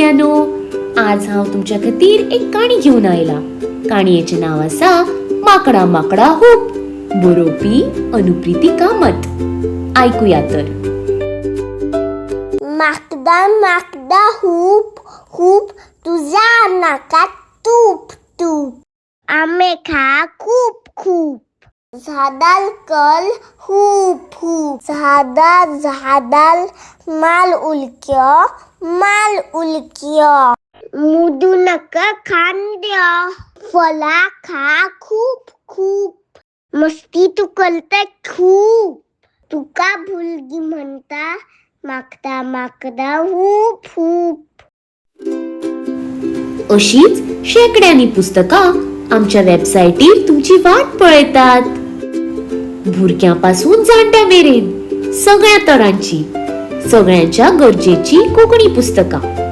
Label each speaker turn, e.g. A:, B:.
A: भुरग्यांनो, आज हांव तुमच्या खातीर एक काणी घेवन आयला. काणयेचें नांव आसा माकडा माकडा हुप. बरोवपी अनुप्रिती कामत. आयकुया तर.
B: माकदा माकदा हुप हुप, तुझ्या नाकात तूप तूप. आंबे खा खूप खूप, झाडाल कल हुप हुप. झाडा झाडाल माल उलक्यो माल उलक्यो. मुदू नका खांद्यो, फला खा खूप खूप. मस्ती तू करते खूप, तुका भुलगी म्हणता मागता मागता हुप हुप.
A: अशीच शेंकड्यांनी पुस्तकां आमच्या वेबसायटीर तुमची वाट पळयतात. भुरग्यां पासून जाणट्यां मेरेन सगळ्या तरांची, सगळ्यांच्या गरजेची कोंकणी पुस्तकां.